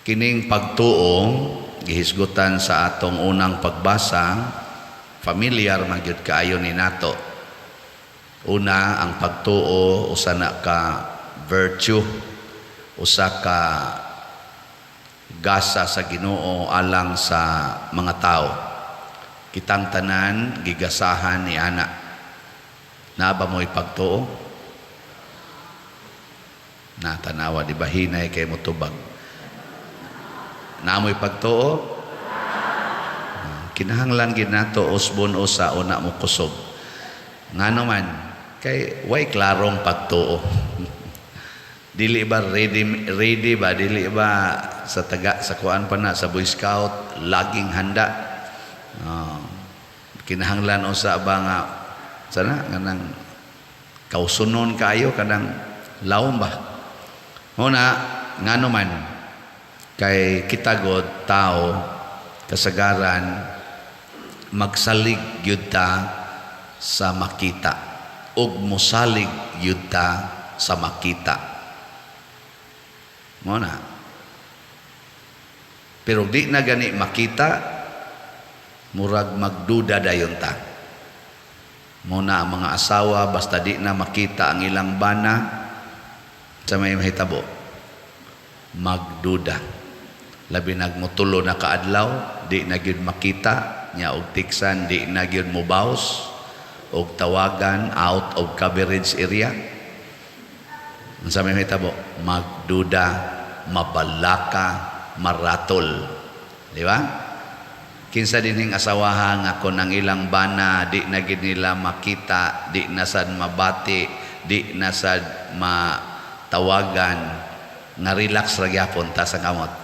Kining pagtuo gihisgutan sa atong unang pagbasa, familiar man gyud kaayo ni nato. Una, ang pagtuo usa na ka virtue, usa ka gasa sa Ginoo alang sa mga tao. Kitang tanan gigasahan ni ana. Naa ba mo'y pagtuo? Na tanawa, di ba, hinay kay motubag. Naa mo'y pagtuo? Ah, kinahanglan gid nato usbon usa una mo kusog. Ngano man kay way klarong pagtuo. Dili ba ready ready ba, dili ba sa taga sa kuan pa na sa Boy Scout, laging handa? Oh, kinahanglan usa ba nga sana kanang kausunon kayo, kanang lawom ba? Una, ngano man kay kita god tao kasagaran magsalig gyud ta sa makita ug mosalig gyud ta sa makita mo na. Pero di na gani makita, murag magduda dayon ta mo na. Ang mga asawa, basta di na makita ang ilang bana, sa may mahitabo, magduda. Labi nag motulo na kaadlaw di na gyud makita nya, og tiksan di na gyud mobaws, og tawagan out of coverage area. Unsa may mahitabo? Magduda, mabalaka, maratol, di ba? Kinsa dinhing asawaha nga kon ang ilang bana di na gid nila makita, di na sad mabati, di na sad matawagan, nga relax ra gyapon ta sa kamot?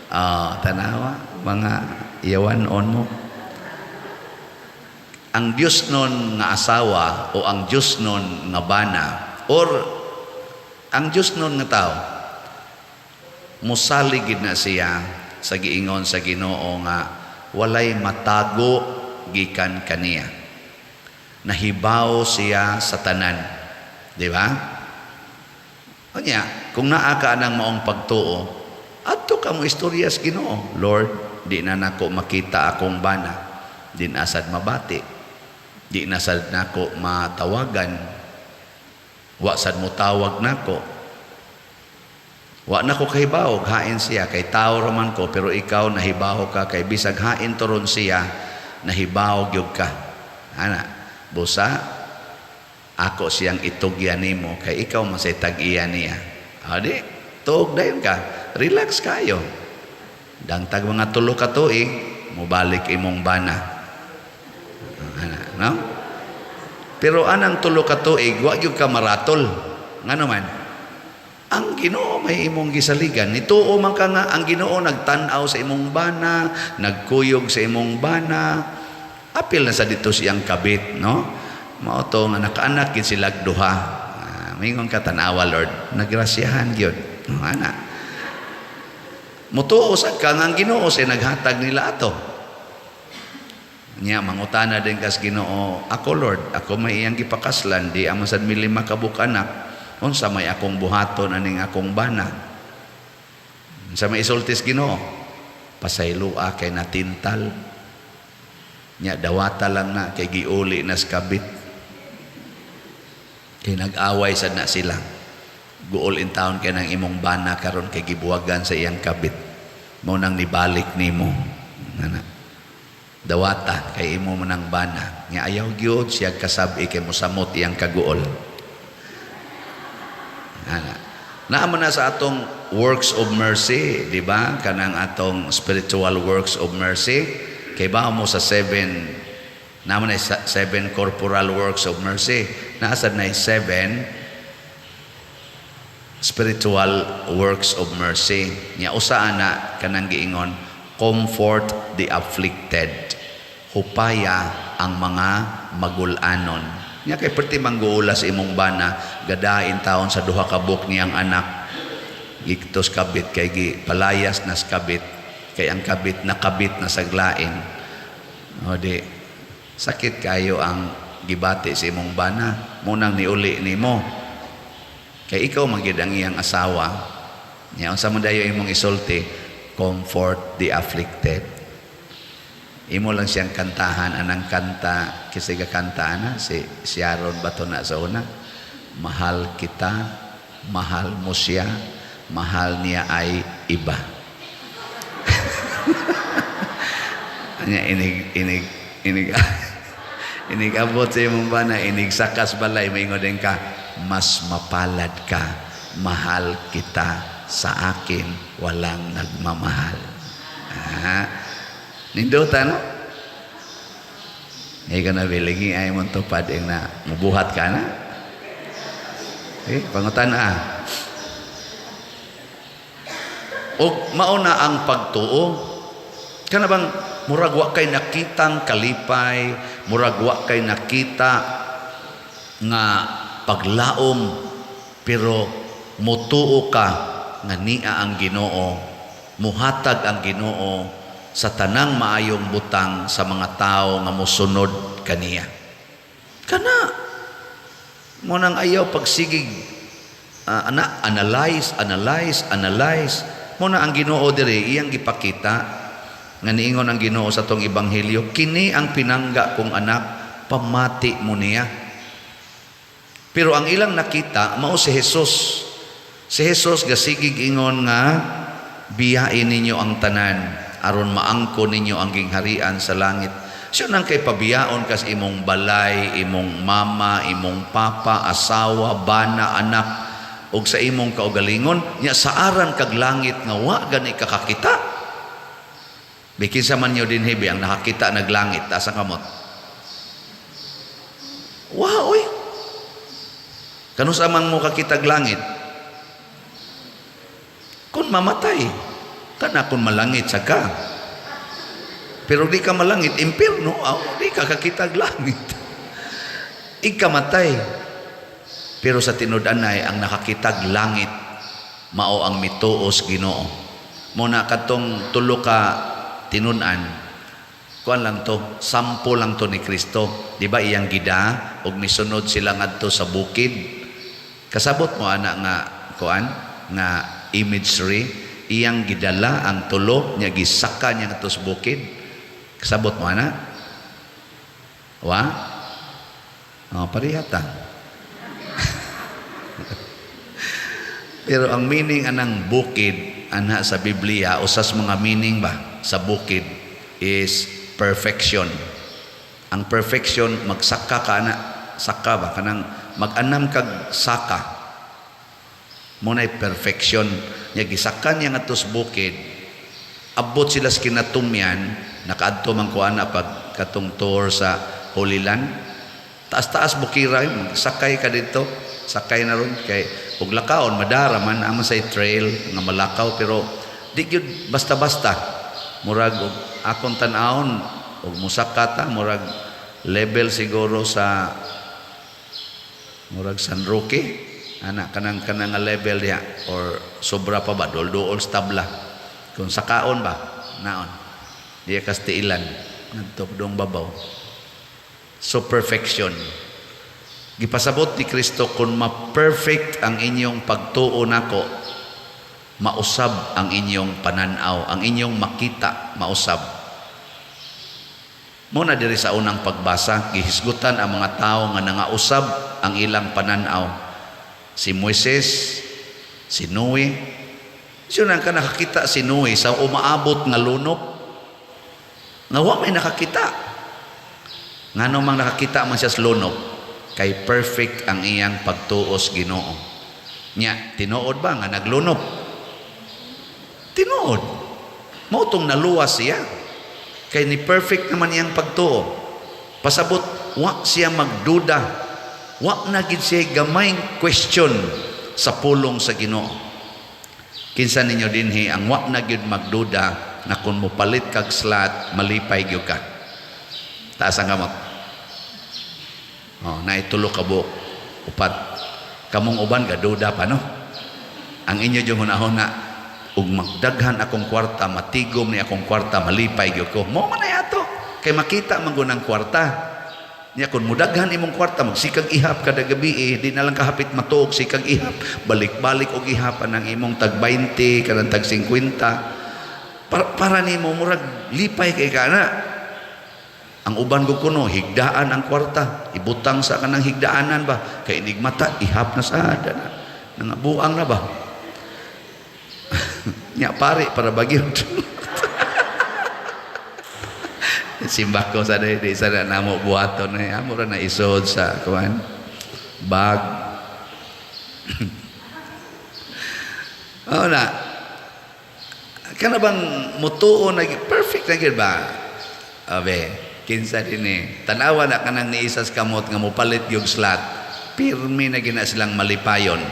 Ah, tanawa, mga yawan on mo. Ang Diyos nun nga asawa o ang Diyos nun nga bana or ang Diyos nun nga tao, musalig gid na siya sa giingon sa Ginoo nga walay matago gikan kaniya. Nahibaw siya sa tanan. Di ba? Unya, kung naa ka ng maong pagtuo, adto ka mo istorya sa Ginoo. "Lord, di na nako makita akong bana. Di na sad mabati. Di na sad nako matawagan. Wa sad mo tawag nako. Wa na ko kahibaw hain siya kay tao raman ko, pero ikaw nahibaw ka kay bisag hain turon siya, nahibaw gyud ka." Ana, busa ako siyang itugyan nimo kay ikaw man say tag-iya niya. Adi, tuog dayon ka. Relax kayo. Dangtag mga 3 ka tuig, mobalik imong bana. Ana, no? Pero anang 3 ka tuig, wa gyud ka maratol. Ngano man? Ang Ginoo may imong gisaligan. Nituo man ka nga ang Ginoo nagtan-aw sa imong bana, nagkuyog sa imong bana. Apil na sa dito siyang kabit, no? Mao to nga nakaanak gid sila duha. Ah, mingon ka, "Tanawa, Lord, nagrasyahan gyud." No, ana. Mutuo sad ka nga ang Ginoo say naghatag nila ato. Nya mangutana din kas Ginoo, "Ako, Lord, ako may iyang gipakaslan, di man sad mi lima ka anak. Unsa may akong buhaton aning akong bana?" Unsa may isultis Ginoo? "Pasayloa kay natintal. Nya dawata lang na kay giuli na sa kabit. Kay nag-away sad na sila. Guol in town kay nang imong bana karon kay gibuwagan sa iyang kabit. Mao nang nibalik nimo. Nana. Dawata kay imo man ang bana. Nya ayaw gyud siya kasab-i kay mosamot iyang kaguol." Ana. Naa man na sa atong works of mercy, di ba? Kanang atong spiritual works of mercy. Kay ba mo sa seven, naa man na seven corporal works of mercy. Naa sad na seven spiritual works of mercy. Nya usa ana kanang giingon, "Comfort the afflicted." Hupaya ang mga magulanon. Nya kay perti mangguula sa imong bana, gadain taon sa duha ka buok niyang anak. Giktos kabit kay gi palayas nas kabit kay ang kabit nakabit na saglain. O di sakit kayo ang gibati sa imong bana, munang niuli nimo. Kay ikaw man gyud ang iyang asawa. Nya unsa man dayo imong isulti? "Comfort the afflicted." Imo lang siyang kantahan anang kanta kasi kanta ana si Sharon ba to na sa una? "Mahal kita, mahal mo siya, mahal niya ay iba." Anya inig inig inig inig abot sa imong bana, inig sakas balay, maingon din ka, "Mas mapalad ka, mahal kita, sa akin walang nagmamahal." Ah, nindota, no? Hindi ka na biligi ay mong tupad na mubuhat ka na. Eh, pangutan ah. O mauna ang pagtuo. Kana bang murag wa kay nakitang kalipay, murag wa kay nakita nga paglaom, pero mutuo ka nga niya ang Ginoo, muhatag ang Ginoo sa tanang maayong butang sa mga tao nga mosunod kaniya. Kana mo nang ayaw pagsigig ana analyze, analyze, analyze. Mo na ang Ginoo diri iyang gipakita nga niingon ang Ginoo sa tong ebanghelyo, "Kini ang pinangga kong anak, pamati mo niya." Pero ang ilang nakita mao si Jesus. Si Jesus gasigig ingon nga biyain ninyo ang tanan aron maangko ninyo ang gingharian sa langit. Siya nang kay pabiyaon kas imong balay, imong mama, imong papa, asawa, bana, anak, ug sa imong kaugalingon, nya saaran kag langit nga wa gani kakakita. Bikin sa man nyo din hibi ang nakakita naglangit, taas ang kamot. Wa oy. Kanus-a man mo kakitag langit? Kung mamatay, kana kung malangit sa ka. Pero di ka malangit, impierno, aw, di ka kakitag langit. Ikamatay. Pero sa tinud-anay, ang nakakitag langit, mao ang mituos Ginoo. Mo na katong tulo ka tinun-an, kuan lang to, sampo lang to ni Kristo. Di ba iyang gida, ug misunod sila ngadto sa bukid. Kasabot mo ana nga kuan nga imagery, iyang gidala ang tulo nya gisaka niya ngadto sa bukid. Kasabot mo ana? Wa? Oh, parehata. Pero ang meaning anang bukid ana sa Biblia, usas mga meaning ba sa bukid is perfection. Ang perfection, magsaka ka ana, saka ba kanang mag-anam kag saka. Mo nay perfection nya gisaka niya ngadto sa bukid. Abot sila sa kinatumyan, nakaadto man ko ana pag katong tour sa Holy Land. Taas-taas bukira, sakay ka dito, sakay na ron kay ug lakaon madara man amo sa trail nga malakaw, pero di gyud basta-basta. Murag og akong tan-awon og musaka ta, murag level siguro sa murag San Roque ana, kanang kanang nga level diha or sobra pa ba, dol-duol sa tabla kung sakaon ba naon diya Kastiilan ngadto dong babaw. So perfection, gipasabot ni Kristo, kung ma-perfect ang inyong pagtuo nako, mausab ang inyong pananaw, ang inyong makita, mausab. Mo na diri sa unang pagbasa, gihisgutan ang mga tao nga nangausab ang ilang pananaw. Si Moises, si Noe. Siya nang ka nakakita si Noe sa umaabot nga lunop. Nga wa may nakakita. Ngano mang nakakita man siya sa lunop? Kay perfect ang iyang pagtuos Ginoo. Nya, tinuod ba nga naglunop? Tinuod. Mao tong naluwas siya. Kay ni perfect naman iyang pagtuo. Pasabot, wa siya magduda. Wa na gid siya gamay question sa pulong sa Ginoo. Kinsa ninyo dinhi ang wa na gyud magduda na kung mopalit kag slot, malipay gyud ka? Taas ang kamot. Oh, naitulo ka buok. Upat. Kamong uban gaduda pa, no? Ang inyo yung hunahuna, ug magdaghan akong kwarta, matigom ni akong kwarta, malipay gyud ko. Mo man ay ato. Kay makita man gud ang kwarta. Nya kung mudaghan imong kwarta, magsikag ihap kada gabi eh, di na lang kahapit matuog, sikag ihap, balik-balik og ihapan ang imong tag 20, kanang tag 50. Para nimo murag lipay kay ka na. Ang uban ko kuno higdaan ang kwarta, ibutang sa kanang higdaanan ba, kay inig mata ihap na sa na. Nangabuang na ba? Nya pare para bagyon. Simba ko sa di sa na namo buhaton eh. Amo ra na isod sa kuan bag. Oh na. Kana bang mutuo na perfect na gyud ba? Abe, kinsa dinhi? Tan-awa na kanang niisas kamot nga mopalit yung slot. Pirmi na gina silang malipayon.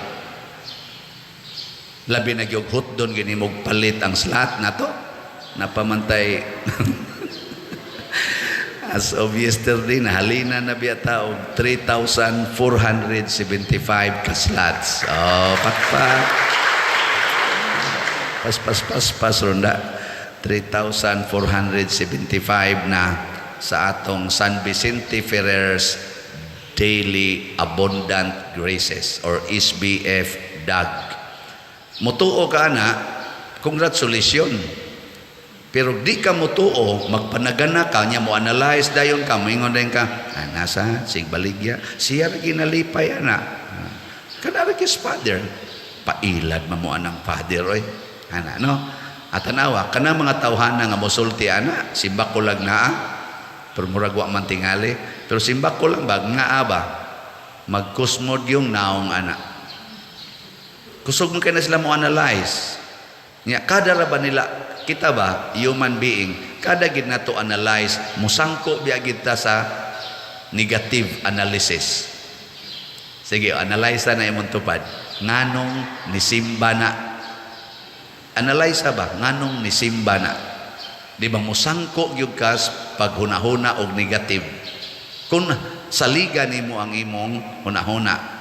Labi na gyud hotdon gini mo palit ang slot nato. Napamantay as of yesterday, nahalina na biya ta og 3,475 ka slots. Oh, pakpak. Pas, pas, pas, pas, ronda. 3,475 na sa atong San Vicente Ferrer's Daily Abundant Graces or SBF DAG. Mutuo ka na, congratulations. Pero di ka mutuo, magpanagana ka, niya mo analyze dayon ka, moingon dayon ka, ah, nasa, sig baligya, siya ra ginalipay ana. Kana ra kis father, pailad man mo anang father oy. Ana no? At tanawa, kana mga tawhana nga mosulti ana, simba ko lang naa, pero murag wa man tingali, pero simba ko lang ba nga ba magkusmod yung naong ana. Kusog man kay na sila mo analyze. Nya kada ra ba nila kita ba human being kada gid nato analyze, musangko biya gid ta sa negative analysis. Sige, analyze na imong tupad. Nganong nisimba na? Analyze ba nganong nisimba na? Di ba musangko gyud ka paghunahuna og negative? Kung saligan nimo ang imong hunahuna.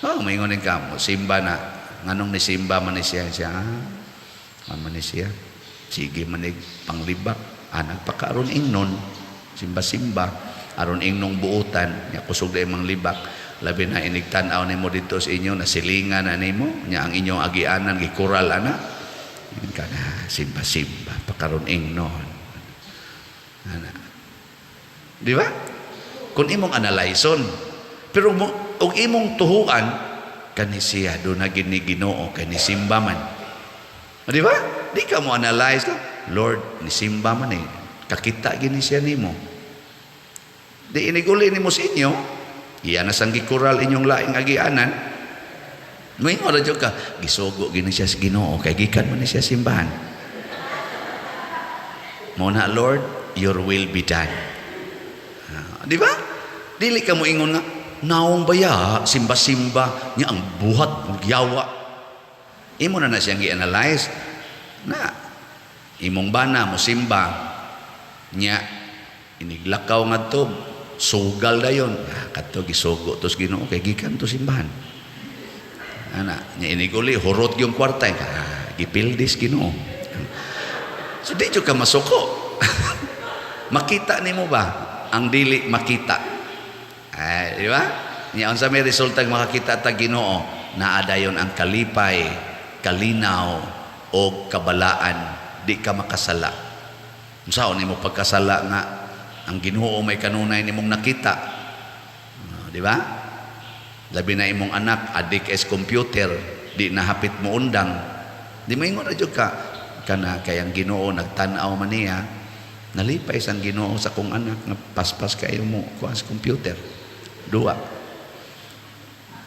Oh, maingon ka mo simba na. Nganong nisimba man ni siya siya? Ah, man ni siya. Sige manig panglibak. Ah, nagpakaaron ingnon. Simba-simba. Aron ingnong buutan. Nya kusog na imong libak. Labi na inig tan-aw nimo dito sa inyo, nasilingan na nimo. Nya ang inyong agianan, gikural ana. Yun ka na, simba-simba. Pakaron ingnon. Ana. Di ba? Kung imong analyson. Pero mo, og imong tuhuan, kani siya do na gini Ginoo kay nisimba man. Di ba? Di ka mo analyze ka. Lord, nisimba man eh. Kakita gini siya nimo. Di iniguli nimo sa inyo, iya na sang gikural inyong laing agianan. Moingon ra jud ka, gisugo gini siya sa Ginoo kay gikan man ni siya simbahan. Mo na, Lord, your will be done. Ah, di ba? Dili ka mo ingon nga naong baya simba-simba niya ang buhat yawa. Imo na na siyang gi-analyze na imong bana mo simba niya iniglakaw ngadto sugal dayon, ah, kadto gisugo tos Ginoo kay gikan to simbahan ana. Nya iniguli hurot yung kwarta, ah, gipildis Ginoo. So di jud ka masuko. Makita nimo ba ang dili makita? Ay, di ba? Nya unsa may resulta makakita ta Ginoo? Naa dayon ang kalipay, kalinaw o kabalaan, di ka makasala. Unsaon nimo pagkasala nga ang Ginoo may kanunay nimong nakita? Ah, di ba? Labi na imong anak adik es computer, di na hapit mo undang. Di maingon ra jud ka kana kay ang Ginoo nagtan-aw man niya, nalipay sang Ginoo sa kong anak nga paspas kayo mo kuha sa computer. Dua.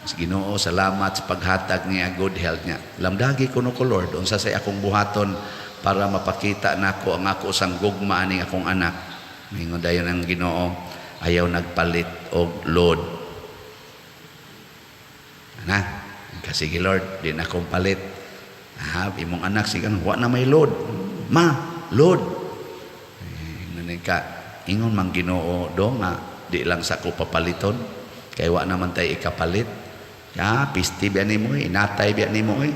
Sa Ginoo, salamat sa paghatag niya good health niya. Lamdagi kuno ko, Lord, unsa say akong buhaton para mapakita nako ang ako sang gugma aning akong anak. Mingon dayon ang Ginoo, ayaw nagpalit og load. Ana, kasi Lord, di na akong palit. Ha, imong anak sige wa na may load. Ma, load. Eh, ka, ingon man Ginoo do nga di lang sa ko papaliton kay wa naman tay ikapalit. Ya, pisti biya nimo eh, inatay biya nimo eh.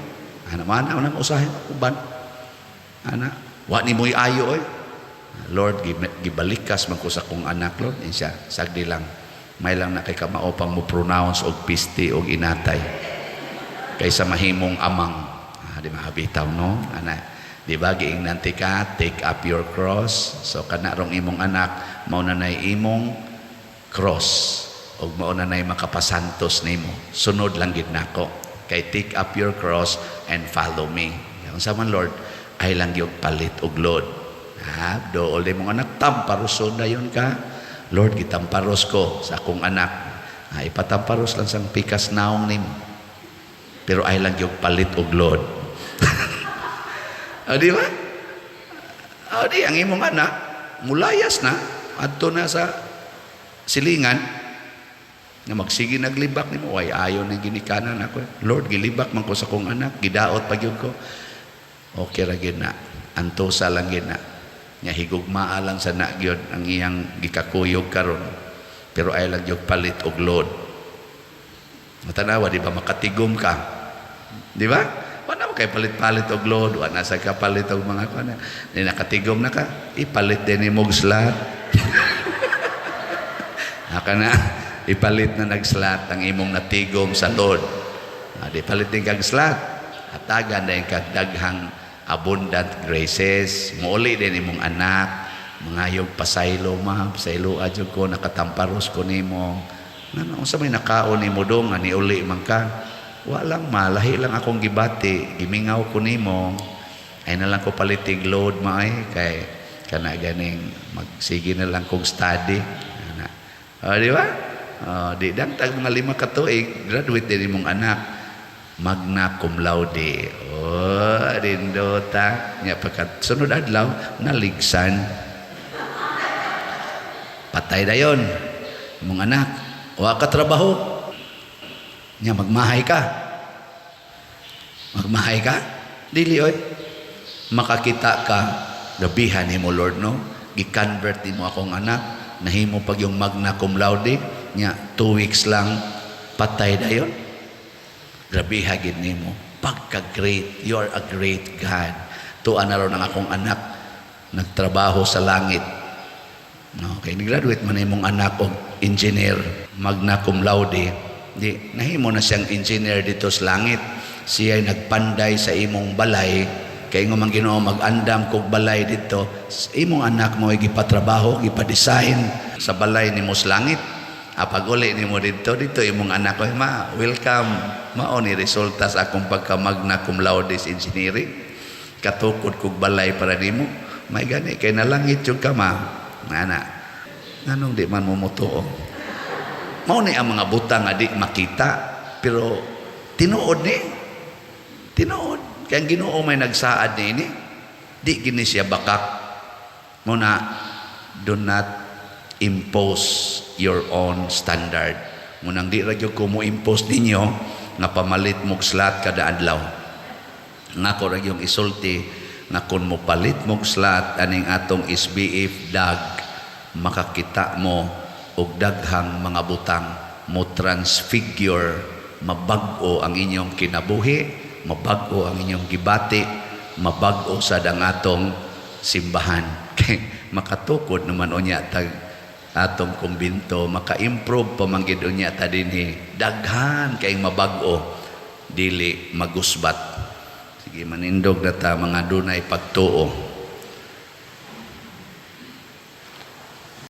Ana man ana usahay uban. Ana, wa nimo ayo eh. Lord, gibalikas man ko sa kong anak, Lord. Siya, sagdi lang. May lang na kay kamao pang mo pronounce og piste og inatay kaysa mahimong amang. Ah, di mahabitaw, no? Ana, di ba giingnan ka, "Take up your cross"? So kana rong imong anak mao na nay imong cross ug mao na nay makapasantos nimo. Sunod lang gid nako kay "Take up your cross and follow me." Unsa man, Lord? Ay lang gyud palit og load. Ha, dool mong anak, tamparuson na yun ka. "Lord, gitamparos ko sa akong anak." Ha, ipatamparos lang sang pikas naong nimo. Pero ay lang yung palit og load. O, di ba? O, di, ang imong anak, mulayas na, adto na sa silingan, nga magsige naglibak nimo, "Ay ayo ni ginikanan ako. Lord, gilibak man ko sa akong anak, gidaot pa gyud ko." Okay ra gyud na. Antosa lang gyud na. Nya higugmaa lang sa na gyud ang iyang gikakuyog karon. Pero ay lang gyud palit og load. Matanawa, di ba makatigom ka? Di ba? Wala mo kay palit-palit og load, wala sa kapalit og mga kana. Di nakatigom na ka, ipalit din ni og slot. Haka na, ipalit na nag-slot ang imong natigom sa load. Ah, di palit din kag slot. Hatagan din kag daghang abundant graces. Muuli din imong anak, mangayog pasaylo ma, pasaylo adyo ko, nakatamparos ko nimo. Ngano, unsa may nakaon nimo dong nga niuli man ka? Wa lang ma, lahi lang akong gibati, gimingaw ko nimo. Ay na lang ko palitig load ma ay kay kana ganing magsige na lang kog study. Ana. O, di ba? O, di dang tag mga 5 ka tuig, graduate din imong anak magna cum laude. Oh, nindota. Nya pagkat sunod adlaw naligsan. Patay dayon. Imong anak, wa ka trabaho. Nya magmahay ka. Magmahay ka? Dili oy. Makakita ka, gabihan nimo, Lord, no? Gi-convert nimo akong anak, nahimo pag yung magna cum laude, nya 2 weeks lang patay dayon. Grabiha gid nimo. Pagka great, you are a great God. Tuan na ron ang akong anak nagtrabaho sa langit. No, kay ni-graduate man imong anak og engineer, magna cum laude. Di nahimo na siyang engineer dito sa langit. Siya ay nagpanday sa imong balay kay ingon man Ginoo, mag-andam kog balay dito. Imong anak mo ay gipatrabaho, gipa-design sa balay nimo sa langit. Ah, pag uli nimo dito, dito imong anak ko, "Ma, welcome. Mao ni resulta sa akong pagka-magna cum laude engineering. Katukod kog balay para nimo." May gani kay nalangit yung ka ma. Ana. Nganong di man mo motuo? Mao ni ang mga butang nga di makita pero tinuod ni. Tinuod. Kay ang Ginoo may nagsaad niini. Di gini siya bakak. Mo na do not impose your own standard. Munang di ra gyud ko mo impose ninyo nga pamalit mog slot kada adlaw. Nga ko ra yung isulti nga kung mo palit mog slot aning atong SBF dag, makakita mo og daghang mga butang mo transfigure, mabag-o ang inyong kinabuhi, mabag-o ang inyong gibati, mabag-o sad ang atong simbahan. Kay makatukod naman unya tag atong kumbinto, maka-improve pa man gid unya ta dinhi, daghan kay mabag-o, dili magusbat. Sige, manindog na ta, mga dunay pagtuo.